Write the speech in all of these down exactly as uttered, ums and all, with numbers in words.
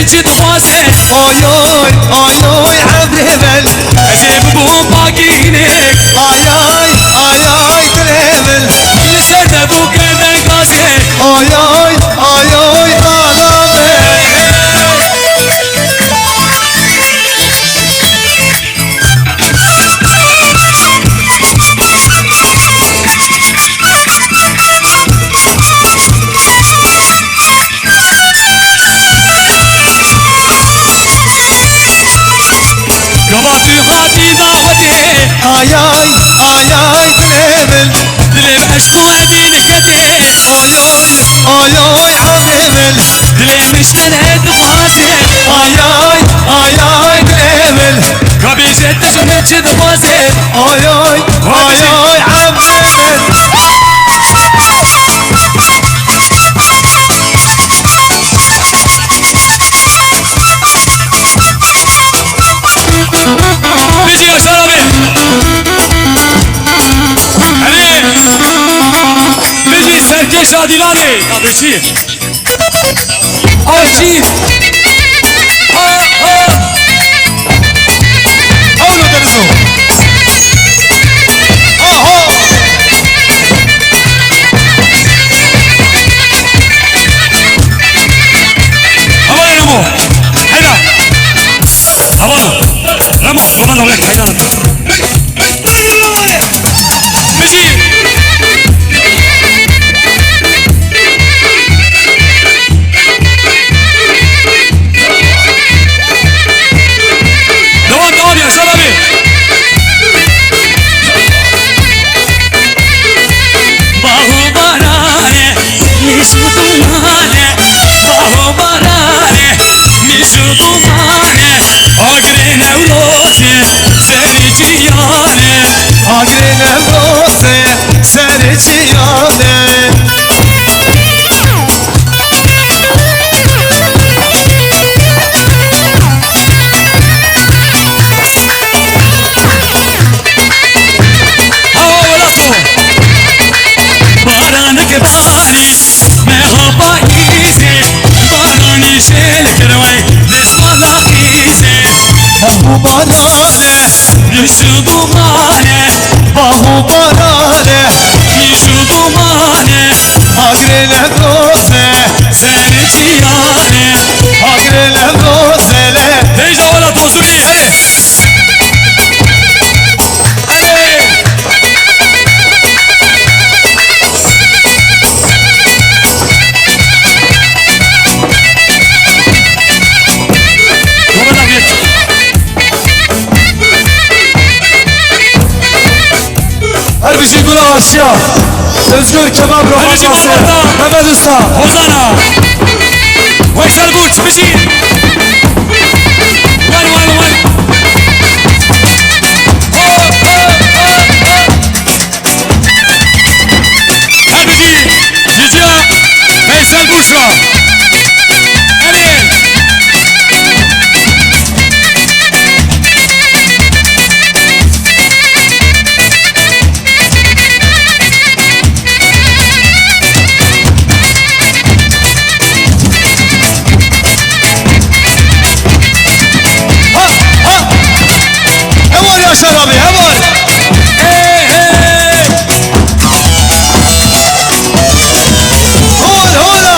Çi dixwaze? Oy oy, oy oy, emrê min. Ez ê bibûm bagînê. Ay ay, ay ay, dilê min. Li ser te bû kerde gazê. Oy oy, oy oy, bala min. Gava tu hatî dawetê. Ay ay, ay ay, dilê min. Dilê min eşq û edîneketê. Ay ay, ay ay, emrê min. Dilê min ji te ne dixwaze. Ay ay, ay ay, dilê min. Ka bêje te ji min çi dixwaze. Ay ay, ay ay, emrê min. Bijî Yaşar abi. Erê. Bijî Serkê Şadîlanê. Bijî. Ay, bijî. Ha, ha. Ew lo derizo. Aho. Hevalê Remo. Heyda. Hevalo. Remo, bana da bırak, heyda. Bijî. Devam, devam, Yaşar abi. Baho barane, nişu dumane, baho barane, nişu dumane, agre Newroze, serê ciyane, agre Newroze, serê ciyane. Awa wela xwe. Baraneke barî, meha payîzê, baranî jê li kerway, destmala qîzê. Bahu barane, nişu dumane, bahu barane, nişu dumane, agre Newroze, serê ciyane, agre Newroze le. Teyza wela tozurî. Her bijî gula aşiya. Özgür Kebap Roman Nasir. Mehmet Usta. Hozana. Veysel Burç, bijî. Wan, wan, wan. Ho, ho, ho, ho. Her bijî, ji ciya Veysel Burç re. Erê. Ha, ha. Heval Yaşar abi, heval. Hey, hey. Hol, hola.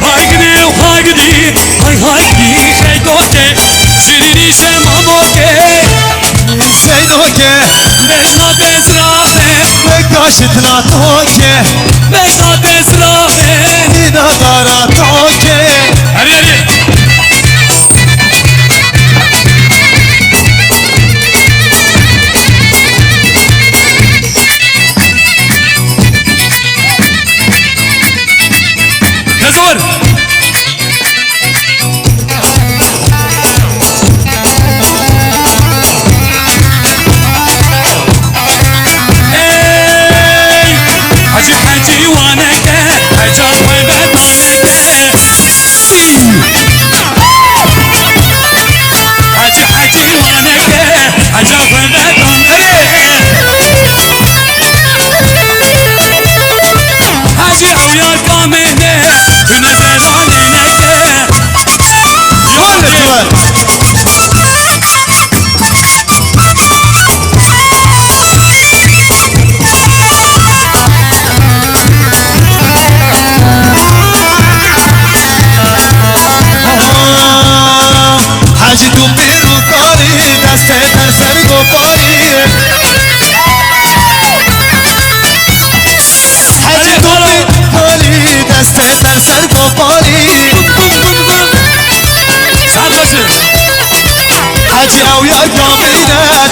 Haygidî, haygidî, hay haygidî, Şeydoke, şirînî şema moke. Şeydoke, bejna dezrave, beka şitna toke. Bejna dezrave, nîna dara toke. Erê, erê. Hezor. Ey! Hacı Penç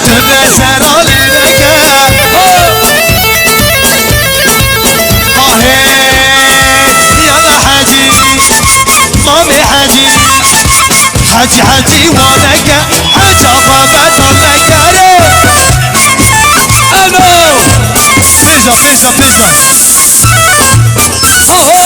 Tune sera lê neke. Ahê, yala Hecî, mamê Hecî. Hecî, Hecî, wa neke, Hecî, axa me zan neke, rê. Elo! Pêja, pêja, pêja. Ahê!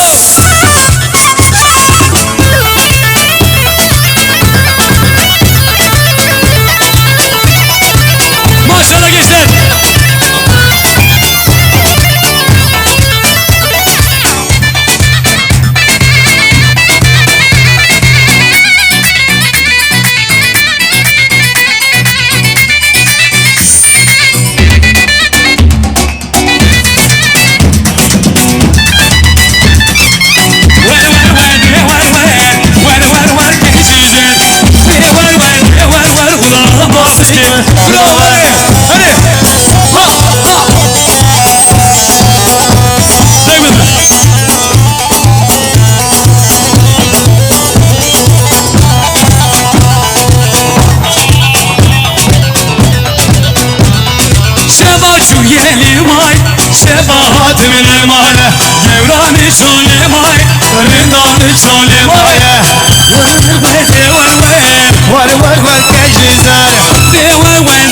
Maşallah gençler. Şeva çûye lê may, şeva hatim lê may, gewranê şolê may, rindanê şolê may. Were, were, were, were, were, were, were, kejî zer. Were, were, were,